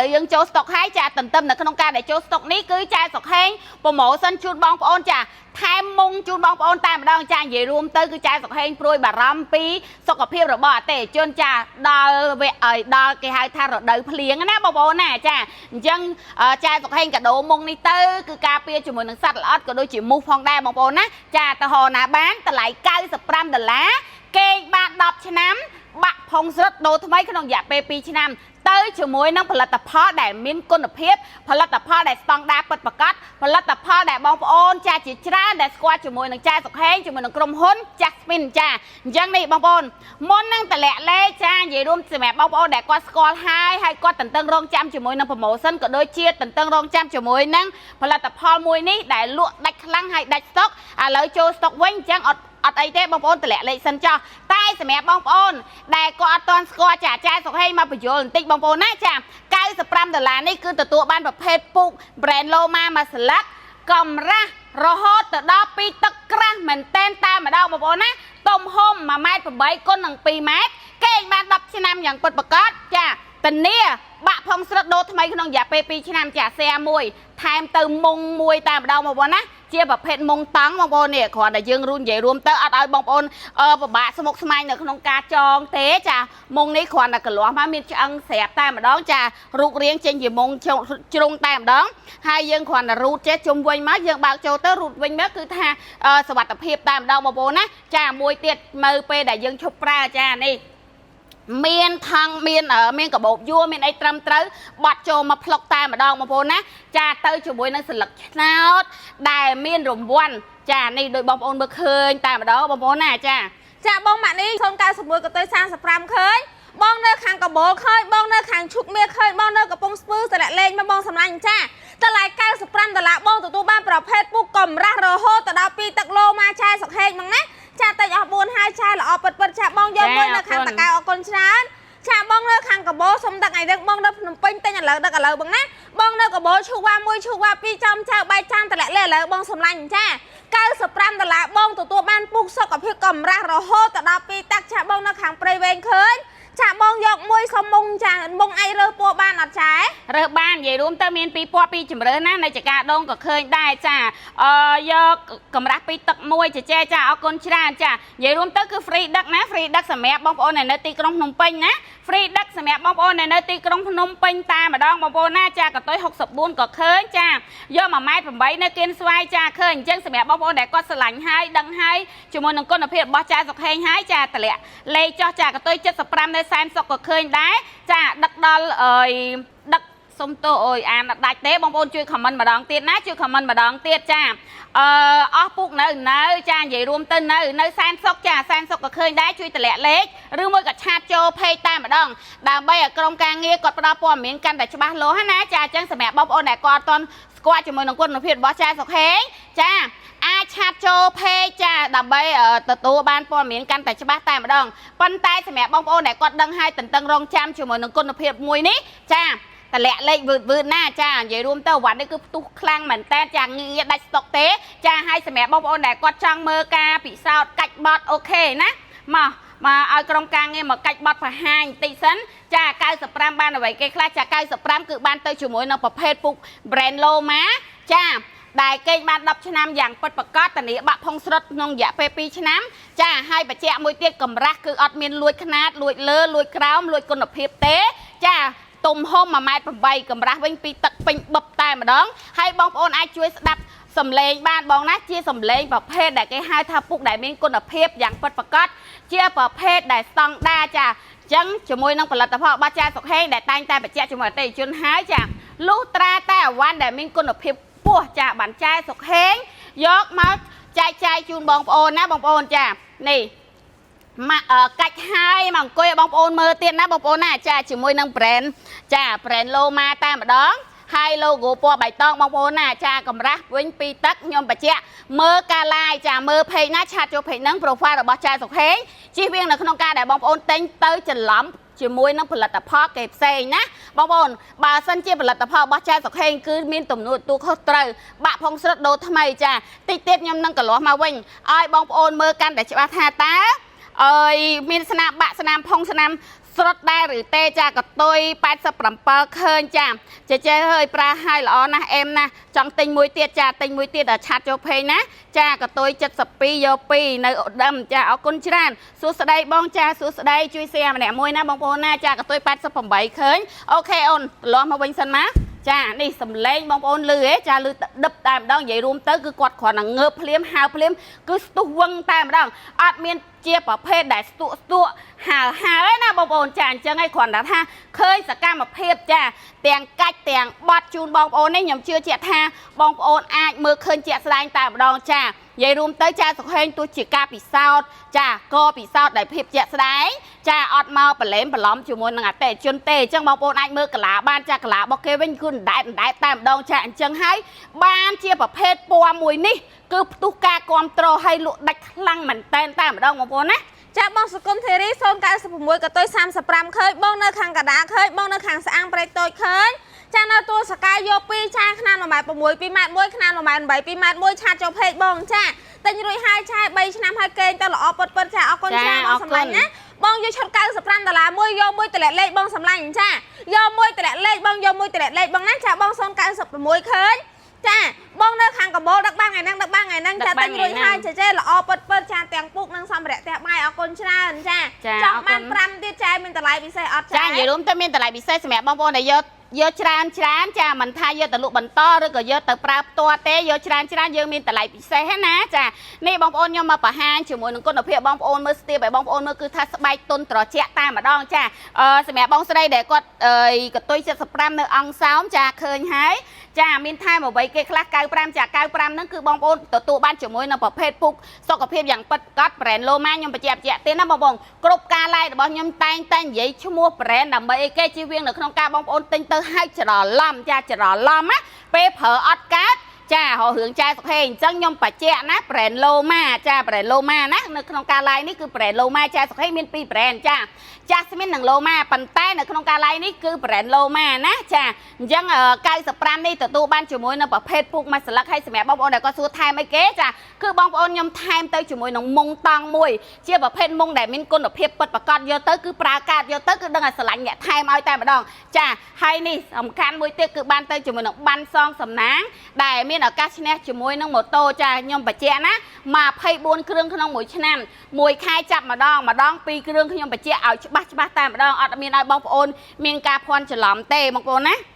ឡូវយើងចូលស្តុកហើយចាទន្ទឹមនៅក្នុងការដែលចូលស្តុកនេះគឺចែសុកហេង promotion ជូនបងប្អូនចាថែមមុងជូនបងប្អូនតែម្ដងចានិយាយរួមទៅគឺចែសុកហេងព្រួយបារម្ភពីសុខភាពរបស់អតិថិជនចាដល់វគ្គឲ្យដល់គេហៅថារដូវភ្លៀងណាបងប្អូនណាចាអញ្ចឹងចែសុកហេងកាដូមុងនេះទៅគឺការពារជាមួយនឹងសត្វល្អិតក៏ដូចជាមូសផងដែរបងប្អូនណាចាទៅហោណាបានតម្លៃ95ដុល្លារគេងបាន10ឆ្នាំ បាក់ផុងស្រុតដូរថ្មីក្នុងរយៈពេល2ឆ្នាំទៅជាមួយនឹងផលិតផលដែលមានគុណភាពផលិតផលដែលស្តង់ដារពិតប្រាកដផលិតផលដែលបងប្អូនចាជាច្រើនដែលស្គាល់ជាមួយនឹងចាសុខហេងជាមួយនឹងក្រុមហ៊ុន Jasmine ចាអញ្ចឹងនេះបងប្អូនមុននឹងតម្លាក់លេខចានិយាយរួមសម្រាប់បងប្អូនដែលគាត់ស្គាល់ហើយហើយគាត់តន្ទឹងរង់ចាំជាមួយនឹង promotion ក៏ដូចជាតន្ទឹងរង់ចាំជាមួយនឹងផលិតផលមួយនេះដែលលក់ដាច់ខ្លាំងហើយដាច់ស្តុកឥឡូវចូលស្តុកវិញអញ្ចឹងអត់អត់អីទេបងប្អូនតម្លាក់លេខសិនចោះតែសម្រាប់បងប្អូនដែលគាត់អត់ទាន់ស្គាល់ចាចាសុកហេងមកបញ្យល់បន្តិចបងប្អូនណាចា95ដុល្លារនេះគឺទទួលបានប្រភេទពូក brand Loma មួយស្លឹកកម្រាស់រហូតទៅដល់2ទឹកក្រាស់មែនតែនតែម្ដងបងប្អូនណាទំហំ1ម៉ែត្រ8គុណនឹង2ម៉ែត្រគេងបាន10ឆ្នាំយ៉ាងពិតប្រាកដចាតានីបាក់ផុងស្រិតដូរថ្មីក្នុងរយៈពេល2ឆ្នាំចាសែមួយថែមទៅមុងមួយតែម្ដងបងប្អូនណាជាប្រភេទមុងតង់បងប្អូននេះគ្រាន់តែយើងរួមនិយាយរួមទៅអត់ឲ្យបងប្អូនអឺពិបាកស្មុគស្មាញនៅក្នុងការចងទេចាមុងនេះគ្រាន់តែកន្លោះមកមានឆ្អឹងស្រាប់តែម្ដងចារូបរាងចេញជាមុងជ្រុងតែម្ដងហើយយើងគ្រាន់តែរូតចេះជុំវិញមកយើងបើកចូលទៅរូតវិញមកគឺថាសុវត្ថិភាពតែម្ដងបងប្អូនណាចាមួយទៀតមើលពេលដែលយើងឈប់ប្រើចានេះមានថង់មានមានកបោបយួរមានអីត្រឹមត្រូវបត់ចូលមកផ្លុកតែម្ដងបងប្អូនណាចាទៅជាមួយនឹងស្លឹកឆ្នោតដែលមានរង្វាន់ចានេះដោយបងប្អូនមើលឃើញតែម្ដងបងប្អូនណាចា ចាបងម៉ាក់នេះ091កតុយ35ឃើញបងនៅខាងកបូលឃើញបងនៅខាងឈុកមៀឃើញបងនៅកំពង់ស្ពឺតម្លាក់លេខមកបងសម្លាញ់ចាតម្លៃ95ដុល្លារបងទទួលបានប្រភេទពូកកម្រាស់រហូតទៅដល់2ទឹកឡូម៉ាចែសុកហេងបងណាចាតិចអស់4ហើយចាល្អពិតពិតចាបងយកមួយនៅខាងតកៅអរគុណច្រើនចាបងនៅខាងកបោសុំដឹកថ្ងៃនេះបងនៅភ្នំពេញទិញឥឡូវដឹកឥឡូវបងណាបងនៅកបោឈូវ៉ា1ឈូវ៉ា2ចំចៅបែកចានតម្លាក់លេខឥឡូវបងសម្លាញ់ចា95ដុល្លារបងទទួលបានពូកសុខភាពកម្រាស់រហូតទៅដល់2តាក់ចាបងនៅខាងព្រៃវែងឃើញចាបងយកមួយសុំមុងចាមុងឯងរើសពណ៌បានអត់ចា រើសបាននិយាយរួមទៅមានពីរពណ៌ពីរជំរើសណានៅចកាដងក៏ឃើញដែរចាអឺយកកម្រាស់ពីរទឹកមួយចចែចាអរគុណច្រើនចានិយាយរួមទៅគឺ free ដឹកណា free ដឹកសម្រាប់បងប្អូននៅទីក្រុងភ្នំពេញណា free ដឹកសម្រាប់បងប្អូននៅទីក្រុងភ្នំពេញតែម្ដងបងប្អូនណាចាកតុយ64ក៏ឃើញចាយក1ម៉ែត្រ8នៅគៀនស្វាយចាឃើញអញ្ចឹងសម្រាប់បងប្អូនដែលគាត់ស្រឡាញ់ហើយដឹងហើយជាមួយនឹងគុណភាពរបស់ចាសុខហេងហើយចាតម្លាក់លេខចោះចាកតុយ75នៅសែនសុកក៏ឃើញដែរចាដឹកដល់អើយដឹកសុំទោសអូយអានអត់ដាច់ទេបងប្អូនជួយ comment ម្ដងទៀតណាជួយ comment ម្ដងទៀតចាអឺអស់ពុកនៅនៅចានិយាយរួមទៅនៅនៅសែនសុកចាសែនសុកក៏ឃើញដែរជួយតម្លាក់លេខឬមួយក៏chat ចូល page តែម្ដងដើម្បីឲ្យក្រុមការងារគាត់ផ្ដល់ព័ត៌មានកាន់តែច្បាស់លាស់ណាចាអញ្ចឹងសម្រាប់បងប្អូនដែលគាត់អត់ទាន់ស្គាល់ជាមួយនឹងគុណភាពរបស់ចាសុកហេងចាអាច chat ចូល page ចាដើម្បីទទួលបានព័ត៌មានកាន់តែច្បាស់តែម្ដងប៉ុន្តែសម្រាប់បងប្អូនដែលគាត់ដឹងហើយតន្ទឹងរង់ចាំជាមួយនឹងគុណភាពមួយនេះចាតម្លាក់លេខវឺតវឺតណាចានិយាយរួមទៅវ៉ាន់នេះគឺផ្ទុះខ្លាំងមែនតើចាងាយដាច់ស្តុកទេចាហើយសម្រាប់បងប្អូនដែលគាត់ចង់មើលការពិសោធន៍កាច់បត់OK ណាមកមកឲ្យក្រុមការងារមកកាច់បត់បង្ហាញបន្តិចសិនចា95បានអ្វីគេខ្លះចា95គឺបានទៅជាមួយនឹងប្រភេទពុក brand Loma ចាដែលគេងបាន10ឆ្នាំយ៉ាងពិតប្រាកដតានីបាក់ផុងស្រុតក្នុងរយៈពេល2ឆ្នាំចាហើយបញ្ជាក់មួយទៀតកម្រាស់គឺអត់មានលួចខ្នាតលួចលើលួចក្រោមលួចគុណភាពទេចាទំហំ1ម៉ែត្រ8កម្រាស់វិញពីទឹកពេញបឹបតែម្ដងហើយបងប្អូនអាចជួយស្ដាប់សំឡេងបានបងណាជាសំឡេងប្រភេទដែលគេហៅថាពុកដែលមានគុណភាពយ៉ាងពិតប្រាកដជាប្រភេទដែលស្តង់ដាចាអញ្ចឹងជាមួយនឹងផលិតផលរបស់ចាសុខហេងដែលតែងតែបញ្ជាក់ជាមួយអតិថិជនហើយចាលុះត្រាតែអវ៉ាន់ដែលមានគុណភាពខ្ពស់ចាបានចែសុខហេងយកមកចែកចាយជូនបងប្អូនណាបងប្អូនចានេះ មកកាច់ហើយមកអង្គុយឲ្យបងប្អូនមើលទៀតណាបងប្អូនណាចាជាមួយនឹង brand ចា brand Loma តែម្ដងហើយ logo ពណ៌បៃតងបងប្អូនណាចាកម្រាស់វិញពីរទឹកខ្ញុំបញ្ជាក់មើលការ live ចាមើល page ណាchat ចូល page ហ្នឹង profile របស់ចែសុខហេងជៀសវាងនៅក្នុងការដែលបងប្អូនទិញទៅច្រឡំជាមួយនឹងផលិតផលគេផ្សេងណាបងប្អូនបើសិនជាផលិតផលរបស់ចែសុខហេងគឺមានទំនួលទទួលខុសត្រូវបាក់ផុងស្រុតដូរថ្មីចាតិចទៀតខ្ញុំនឹងកន្លោះមកវិញឲ្យបងប្អូនមើលកាន់តែច្បាស់ថាតើអើយមានស្នាមបាក់ស្នាមផុងស្នាម ស្រុតដែរឬទេចាកតុយ87ឃើញចាចេះចេះហើយប្រើឲ្យល្អណាស់អេមណាស់ចង់ទិញមួយទៀតចាទិញមួយទៀតដល់ chat ចូល page ណាចាកតុយ72យក2នៅឧត្តមចាអរគុណច្រើនសួស្តីបងចាសួស្តីជួយ share ម្នាក់មួយណាបងប្អូនណាចាកតុយ88ឃើញ OK អូនត្រឡប់មកវិញសិនមកចានេះសំឡេងបងប្អូនលឺហ៎ចាលឺដឹបតែម្ដងនិយាយរួមទៅគឺគាត់គ្រាន់តែងើបភ្លាមហើភ្លាមគឺស្ទុះវឹងតែម្ដងអត់មានជាប្រភេទដែលស្ទក់ស្ទក់ហើហើឯណាបងប្អូនចាអញ្ចឹងឯងគ្រាន់តែថាឃើញសកម្មភាពចាទាំងកាច់ទាំងបត់ជូនបងប្អូននេះខ្ញុំជឿជាក់ថាបងប្អូនអាចមើលឃើញជាក់ស្ដែងតែម្ដងចានិយាយរួមទៅចាសុខេងទោះជាការពិសោធន៍ចាក៏ពិសោធន៍ដែលភាពជាក់ស្ដែងចាអត់មកប្រឡែមប្រឡំជាមួយនឹងអតិថិជនទេអញ្ចឹងបងប្អូនអាចមើលកាឡាបានចាកាឡារបស់គេវិញគឺអណ្ដែតអណ្ដែតតែម្ដងចាអញ្ចឹងហើយបានជាប្រភេទពណ៌មួយនេះគឺផ្ទុះការគ្រប់គ្រងឲ្យលក់ដាច់ខ្លាំងមែនតែនតែម្ដងបងប្អូនណា ចាបងសង្គមធីរី096កតុយ35ឃើញបងនៅខាងកដាឃើញបងនៅខាងស្អាងព្រែកតូចឃើញចានៅទួលសកាយយក2ចាខ្នាត1ម៉ែត្រ6 2ម៉ែត្រ1ខ្នាត1ម៉ែត្រ8 2ម៉ែត្រ1 chat ចូល page បងចាទិញរួចហើយចា3ឆ្នាំហើយគេងទៅល្អពិតពិតចាអរគុណច្រើនបងសម្លាញ់ណាបងយកឈុត95ដុល្លារមួយយកមួយតម្លាក់លេខបងសម្លាញ់ចាយកមួយតម្លាក់លេខបងយកមួយតម្លាក់លេខបងណាចាបង096ឃើញចាបងនៅខាងកបោលដឹកបានថ្ងៃហ្នឹងដឹកបានថ្ងៃហ្នឹងចាទិញរួចហើយចាចេល្អពិតពិតចាទាំងពូកនិងសម្ភារៈផ្ទះបាយអរគុណច្រើនចាចង់បាន5ទៀតចាមានតម្លៃពិសេសអត់ ចានិយាយរួមទៅមានតម្លៃពិសេសសម្រាប់បងប្អូនដែលយកយកច្រើនច្រើនចាមិនថាយកទៅលក់បន្តឬក៏យកទៅប្រើផ្ទាល់ទេយកច្រើនច្រើនយើងមានតម្លៃពិសេសហ្នឹងណាចានេះបងប្អូនខ្ញុំមកបង្ហាញជាមួយនឹងគុណភាពបងប្អូនមើលស្ទាបឲ្យបងប្អូនមើលគឺថាស្បែកទុនត្រជាក់តែម្ដងចាអឺសម្រាប់បងស្រីដែលគាត់អឺកតុយ75នៅអង្គសោមចាឃើញហើយចាមានថែមអ្វីគេខ្លះ95ចា95ហ្នឹងគឺបងប្អូនទទួលបានជាមួយនឹងប្រភេទពូកសុខភាពយ៉ាងពិតប្រាកដ brand ឡូម៉ាខ្ញុំបញ្ជាក់បញ្ជាក់ទៀតណាបងប្អូនគ្រប់ការ live របស់ខ្ញុំតែងតែនិយាយឈ្មោះ brand ដើម្បីអីគេជៀសវាងនៅក្នុងការបងប្អូនទិញទៅឲ្យច្រឡំចាច្រឡំណាពេលប្រើអត់កើតចារករឿងចែសុខេអញ្ចឹងខ្ញុំបញ្ជាក់ណា brand ឡូម៉ាចា brand ឡូម៉ាណានៅក្នុងការ live នេះគឺ brand ឡូម៉ាចាសុខេមាន2 brand ចា Jasmine និងឡូម៉ាប៉ុន្តែនៅក្នុងការ live នេះគឺ brand ឡូម៉ាណាចាអញ្ចឹង95នេះទទួលបានជាមួយនឹងប្រភេទពូកមួយស្លឹកហើយសម្រាប់បងប្អូនដែលគាត់សួរថែមអីគេចាគឺបងប្អូនខ្ញុំថែមទៅជាមួយនឹងមុងតង់មួយជាប្រភេទមុងដែលមានគុណភាពពិតប្រាកដយកទៅគឺប្រើកាតយកទៅគឺដឹងឲ្យស្រឡាញ់អ្នកថែមឲ្យតែម្ដងចាហើយនេះសំខាន់មួយទៀតគឺបានទៅជាមួយនឹងបានសងសំណាងដែលមានឱកាសឈ្នះជាមួយនឹងម៉ូតូចាខ្ញុំបញ្ជាក់ណា24គ្រឿងក្នុងមួយឆ្នាំមួយខែចាប់ម្ដងម្ដងពីរគ្រឿងខ្ញុំបញ្ជាក់ឲ្យច្បាស់ច្បាស់តែម្ដងអត់មានឲ្យបងប្អូនមានការភ័ន្តច្រឡំទេបងប្អូនណា។